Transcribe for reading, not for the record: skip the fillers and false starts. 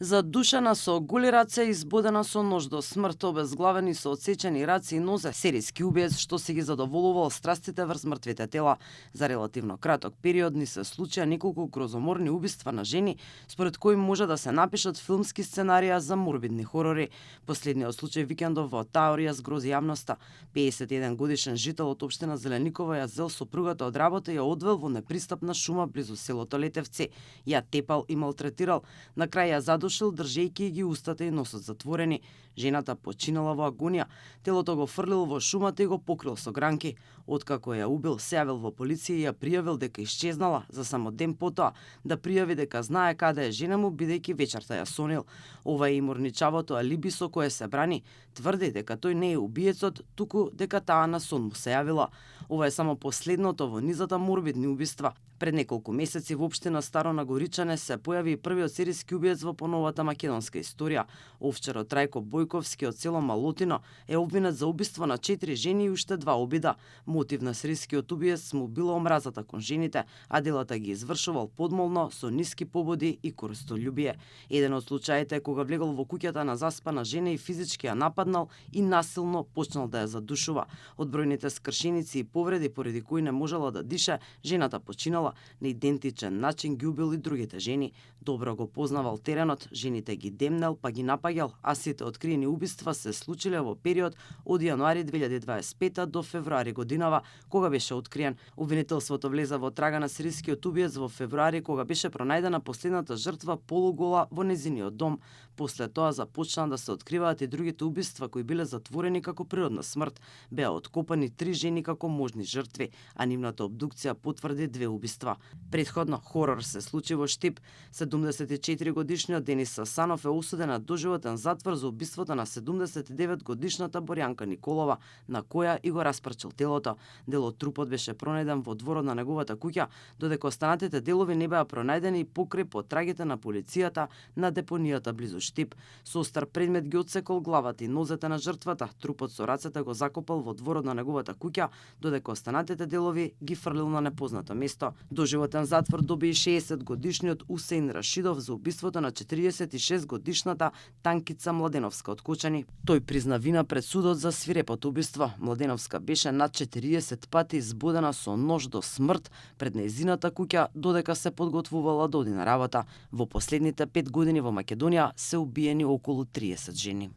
Задушена со голи раце и избодена со нож до смрт, обезглавени со отсечени раце и нозе, серијски убиец што си ги задоволувал страстите врз мртвите тела. За релативно краток период ни се случија неколку грозоморни убиства на жени, според кои може да се напишат филмски сценарија за морбидни хорори. Последниот случај викендов во Таорија згрози јавноста. 51 годишен жител од општина Зеленикова ја зел сопругата од работа и ја одвел во непристапна шума близу селото Летевци. Ја тепал и малтретирал. На крај ја задушил држејќи ги устата и носот затворени. Жената починала во агонија. Телото го фрлил во шумата и го покрил со гранки. Откако ја убил, се јавил во полиција и ја пријавил дека исчезнала, за само ден потоа да пријави дека знае каде е жена му, бидејќи вечерта ја сонил. Ова е иморничавото алиби со кое се брани. Тврди дека тој не е убиецот, туку дека таа на сон му се јавила. Ова е само последното во низата морбидни убиства. Пред неколку месеци во општина Старо Нагоричане се појави и првиот серијски убиец во поновата македонска историја. Овчарот Трајко Бојковски од село Малутино е обвинет за убиство на 4 жени и уште 2 обида. Мотив на серијскиот убиец му била омразата кон жените, а делата ги извршувал подмолно со ниски пободи и користолюбие. Еден од случаите е кога влегол во куќата на заспана жена и физички ја нападнал и насилно почнал да ја задушува. Од бројните скршеници и повреди поради кои не можела да дише, жената починала. На идентичен начин ги убил и другите жени. Добро го познавал теренот, жените ги демнел па ги напаѓал, а сите откриени убиства се случиле во период од јануари 2025 до февруари годинава, кога беше откриен. Обвинителството влезе во трага на серијскиот убиец во февруари, кога беше пронајдена последната жртва полугола во незиниот дом. После тоа започнаа да се откриваат и другите убиства кои биле затворени како природна смрт. Беа откопани 3 жени како можни жртви, а нивната обдукција потврди 2 убиства. Претходно хорор се случи во Штип. 74 годишниот Денис Сасанов е осуден на доживотен затвор за убиството на 79 годишната Борјанка Николова, на која и го распрчил телото. Дел од трупот беше пронајден во дворот на неговата куќа, додека останатите делови не беа пронајдени покрај потрагите на полицијата на депонијата близу Штип. Со остар предмет ги отсекол главата и нозете на жртвата, трупот со рацете го закопал во дворот на неговата куќа, додека останатите делови ги фрлил на непознато место. Доживотен затвор доби и 60 годишниот Усеин Рашидов за убиството на 46 годишната Танкица Младеновска од Кочани. Тој призна вина пред судот за свирепото убиство. Младеновска беше над 40 пати избодена со нож до смрт пред нејзината куќа додека се подготвувала да оди на работа. Во последните 5 години во Македонија се убиени околу 30 жени.